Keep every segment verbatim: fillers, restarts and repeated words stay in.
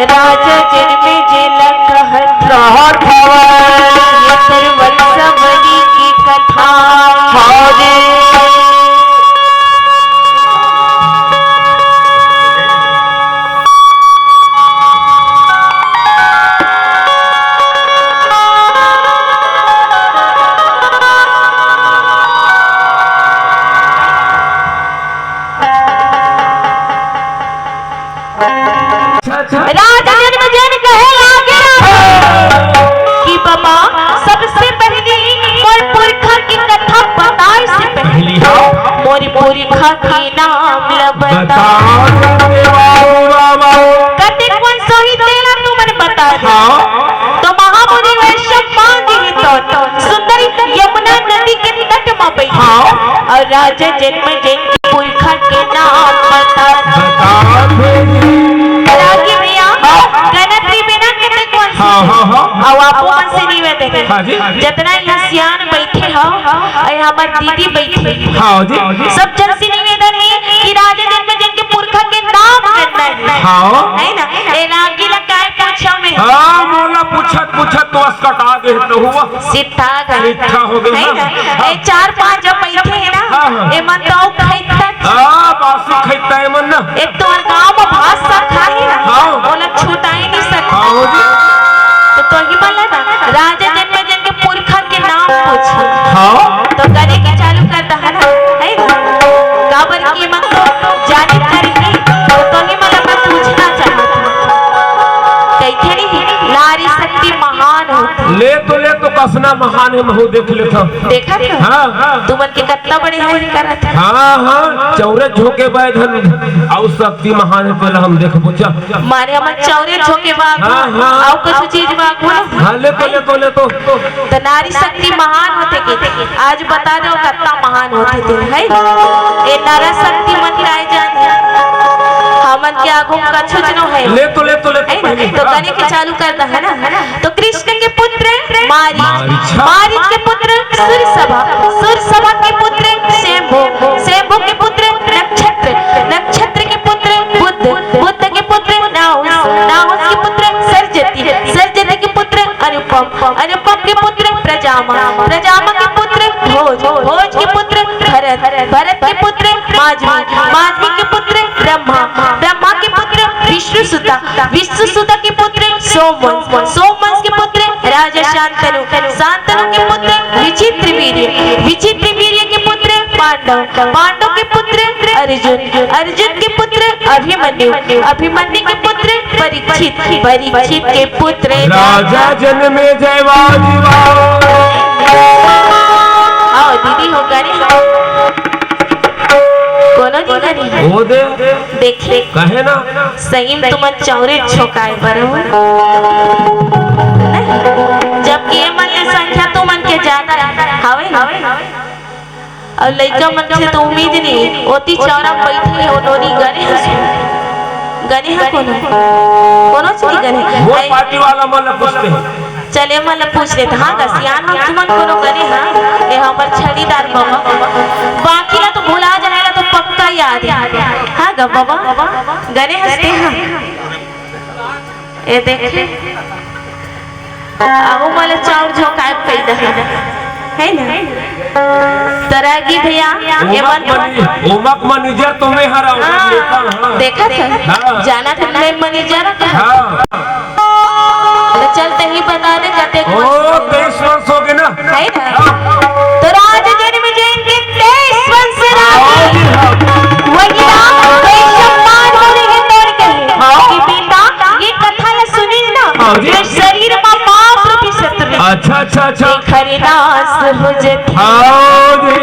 राजा जनमे जेला कहत कहत हवय। ये हर वंशावली के कथा। हाँ जी। राजा जनमेजय कहे लागे कि बाबा, सबसे पहले मोर पुरखा के कथा बताए से पहले मोर पुरखा के नाम ल बता। कतेक वंश होही तेला तुमन बता दे। तो महामुनि वैश्य मान दिही तो सुंदर यमुना नदी के तट म बइठे। हाँ। अउ राजा जनमेजय के पुरखा के नाम बता। बता दे। रागी भैया, हाँ। गणत री बिना कतेक वंश। हाँ, हाँ, हाँ। अउ आपो मन से निवेदन हे। हाँ जी। जतना यहाँ सियान बइठे हव, अउ हमर दीदी बइठे। हाँ जी। सब जन से निवेदन हे कि राजा जनमेजय के पुरखा के नाम करना हे। हाँ। हे ना? ए रागी ला काय पूछव मैं? हाँ, मोला पूछत पूछत तो असकटा गे तो हुआ। सिट्ठा गे। सिट्ठा हो गे, हे ना? हाँ। ए चार पांच जब बइठे हे ना, हाँ, हाँ। ए मन तो अउ खइता। हाँ, बासी खइता ए मन ना। ए तोर गांव म भात साग खाही ना, हाँ। ओला छुटाई नहीं सकता। हाँ, हो जी। तो तोही मन ला ना, राजा जनमेजय के पुरखा के नाम पूछे। हाँ। तो करे के चालू कर दहा ना, हे ना? काबर कि मन तो जाने कर ही, तो तोही मन ला मैं पूछना चाहत हूँ। कहिथे नहीं, नारी शक्ति महान होथे। ले तो, ले तो, कसना महान हे, महू देख लेथव। देखा था? हाँ, हाँ। तुमन के कतना बड़े हे करत हे। हाँ, हाँ, चौरे झोंके बैधन, अउ शक्ति महान हे, पहले हम देखबो, चल। माने हमर चौरे झोंके बाग, हाँ, हाँ। अउ कुछ चीज बाग हो ना। हाँ, ले तो, ले तो, ले तो। तो नारी शक्ति महान होथे के, आज बता दो कतना महान होथे ते, हे? ए नारा शक्ति मन काय जाने, हमन के आगू कछु च नो हे। ले तो, ले तो, ले तो हे ना? पहले। तो हाँ। करे के चालू कर दहा ना। तो कृष्ण के पुत्र मारीच, मारीच। मारीच के पुत्र सूरसभा, सूरसभा के पुत्र शंभु, अनुपम के पुत्र प्रजामा, प्रजामा के पुत्र भोज, भोज के पुत्र भरत, भरत के पुत्र माजमी, माजमी के पुत्र ब्रह्मा, ब्रह्मा के पुत्र विष्णुसुता, विष्णुसुता के पुत्र सोमवंश, सोमवंश के पुत्र राजा शांतनु, शांतनु के पुत्र विचित्र वीर्य, विचित्र वीर्य के पुत्र पांडव, पांडव के पुत्र अर्जुन, अर्जुन के पुत्र अभिमन्यु, अभिमन्यु के पुत्र परीक्षित, परीक्षित के पुत्र राजा जनमेजय वाजिवा। आओ दीदी हो करे। कोनो नहीं करी। वो दे। देखिए। कहे ना। सही में तुमन चौरे झोंकाए बर हो। नहीं? जबकि ये मन के संख्या तुमन के ज्यादा हवे ना। अउ लइका मन से तो उम्मीद नहीं, ओती चौरा बइठे हे, ओ नोनी गने हे, गने हे कोनो, कोनो चीज गने हे। मोर पार्टी वाला मन ला पूछते हैं। चले मन ला पूछ लेते। हाँ गा, सियान मन तुमन कोनो गने हे, ये हमर छड़ीदार बाबा, बाकी ला तो भुला जाने ला तो पक्का याद हे। हाँ गा बाबा, गने हंसते हैं। ये देखे, आहू मन ला चाउर झोंकाए फायदा हे, है ना? तो रागी भैया, ये ओमक मन मनी-, ओमक मैनेजर तो मैं हरा, ओमक हाँ, नेता, हाँ। देखा था? हाँ। जाना था मैं मैनेजर का। हाँ। तो चल, तहीं बता दे, कते ओ, तेईस वर्ष हो गए ना। है ना? हाँ। तो राजा जनमेजय के तेईस वर्ष रागी। हाँ जी, हाँ। वही राम कोई सम्मान हो रही है तोड़ के। हाँ। कि बेटा, ये कथा ला सुनिन ना, हाँ जी। ये शरीर मा पाप रूपी शत्रु। अच्छा, अच्छा, अच्छा। एक हरिदास हो जथे। हाँ जी।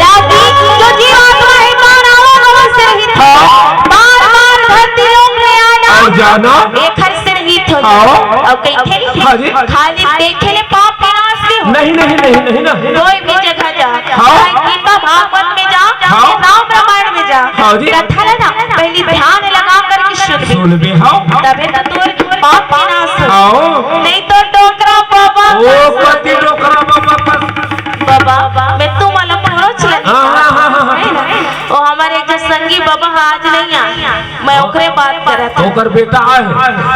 रागी, जो जीवात्मा है, बार आवा हवा से रहित। हाँ। बार-बार धरती लोक में आना। और जाना। एक हर से रहित हो। हाँ। और कहीं थे नहीं। हाँ जी। खाली देखे ले पाप विनाश नहीं हो। नहीं, नहीं, नहीं, नहीं, नहीं। कोई भी जगह जा। हाँ। चाहे गीता भागवत में जा, हाँ। राम रामायण में जा। हाँ जी। कथा ला ना, पहली ध्यान लगा करके सुनबे। सुनबे, हाँ। तबे तो तोर पाप विनाश हो। हाँ। नहीं तो डोकरा बाबा ओ, कस। कति डोकरा बाबा कस। बाबा, मैं तुम्हाला पूरा चला हाँ, हाँ, हाँ, हाँ, हाँ। है ना? वो हमारे एक जो संगी बाबा आज नहीं आए। मैं ओकरे बात करत हूँ। ओकर बेटा आए।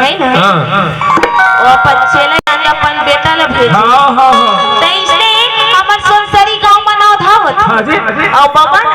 है ना? हाँ। वो अपन चेला यानी अपन बेटा ला भेजे। हाँ, हाँ, हाँ। तो इसने हमर सोनसरी गांव में नाव धावत। हाँ जी। और बाबा ना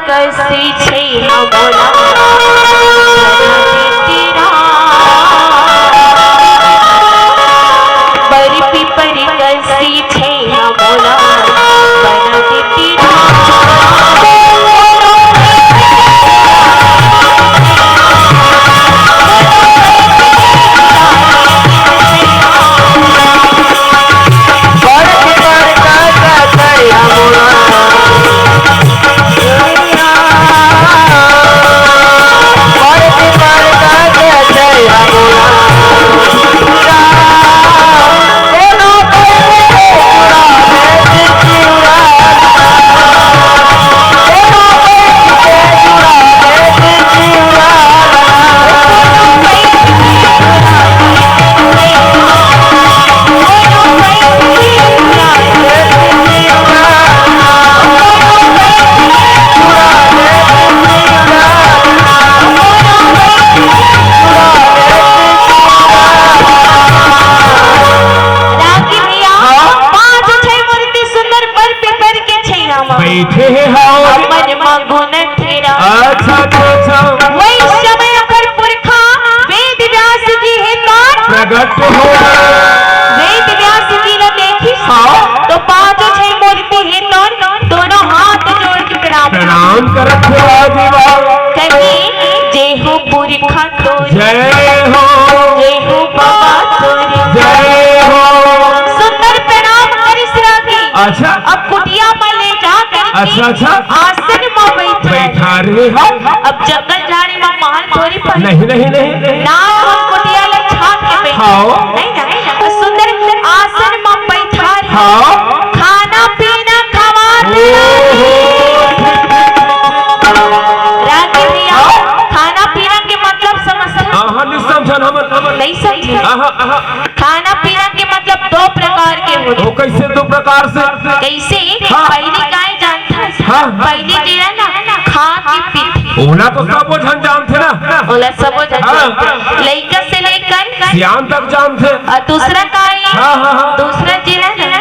कैसी छैया मोला बना देती राम। बड़ी पिपरी कैसी छैया मोला बना देती राम। खातोरी। जय हो। जय हो बाबा तोरी। जय हो। सुंदर प्रणाम करिस रागी। अच्छा। अब कुटिया म ले जा करके अच्छा, अच्छा। आसन म बैठा। बैठा रहे हो। अब जंगल झाड़ी म महल तोरी पर। नहीं, नहीं, नहीं। नाम कुटिया ल छाप के बैठा। हाँ। नहीं ना? सुंदर आसन म बैठा रहे। हाँ। खाना पीना खवा दे। ओहो। रागी भैया, हाँ? खाना पीना के मतलब समझथस? हाँ, हाँ, नहीं समझन हमन। नहीं समझे? हाँ, हाँ, हाँ। खाना पीना के मतलब दो प्रकार के होथे। वो कैसे दो प्रकार से? कैसे? हाँ। पहिली काय जानथस? हाँ। पहिली जेला ना खा के पीथे। ओला तो सबो झन जानथे ना। ओला सबो झन हाँ। जानथे। लइका से लेकर सियान तक जानथे। और दूसरा काय? हाँ, हाँ, हाँ। दूसरा जेला ना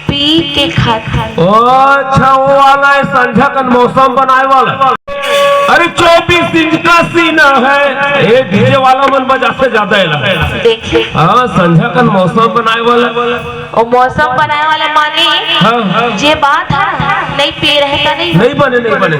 पी के खात। ओ अच्छा, वो वाला है संझा कन मौसम बनाए वाला। अरे चौबीस इंच का सीना है, ये डीजे वाला मन बजा से ज्यादा है ना। देखिए। हाँ, संझा कन मौसम बनाए वाला। ओ मौसम बनाए वाला माने हाँ, हाँ। जे बात है, नहीं पी रहे का नहीं। नहीं बने, नहीं बने।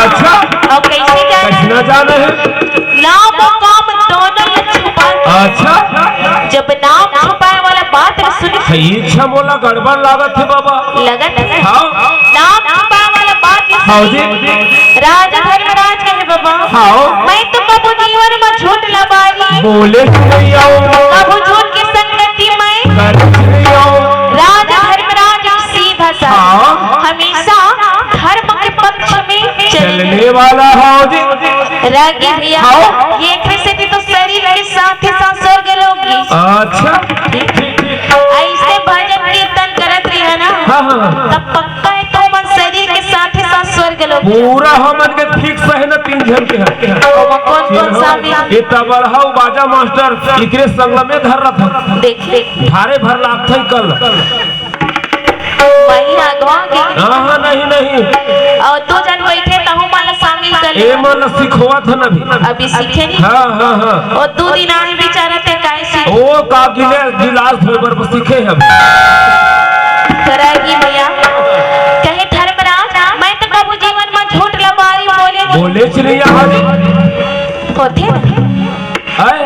अच्छा। और कैसे जाना है? कैसे ना जाना है? नाम और काम दोनों ल छुपा। अच्छा। जब नाम छुपाए वाला बात ल सुन। हाँ, इच्छा मोला गड़बड़ लागत है बाबा। लगत है? हाँ। नाम छुपाए वाला बात ल हाँ सुन। जी। राजा धर्मराज कहे बाबा। हाँ। मैं तो कभू जीवन म झूठ ल बारी। बोले नहीं आओ। कभू झूठ के संगति मैं। करत नहीं आओ। राजा धर्मराज सीधा सा। हाँ। हमेशा धर्म के पक्ष में चलने चलने वाला हो जी। रागी भैया, हाँ। ये एक सेती तो शरीर के साथ ही साथ स्वर्ग लोग भी। अच्छा। ऐसे भजन कीर्तन करत रहिहा ना, हाँ, हाँ, हाँ। तब पक्का है तुमन शरीर के साथ ही साथ स्वर्ग लोग भी। पूरा हमन के fix है ना, तीन झन के है। ओमा कौन कौन शामिल? ये तबड़हा बाजा मास्टर, इकरे संग में धर रहा था। देख, देख। धारे भर लागथे कल। वही आगवा के। हाँ, हाँ, नहीं, नहीं। और दू झन बैठे, तहू मन ला शामिल कर ले। ए मन ला सिखोवत हन अभी। अभी सीखे नहीं। हाँ, हाँ, हाँ। और दू दिन आए बेचारा ते काय सीखे? ओ का गिले गिलास धोए बर सीखे हम। रागी भैया, कहे धर्मराज, मैं तो कभू जीवन में झूठ लबारी बोले नहीं। बोले चले यहाँ। होथे ना। आए?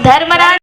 धर्मराज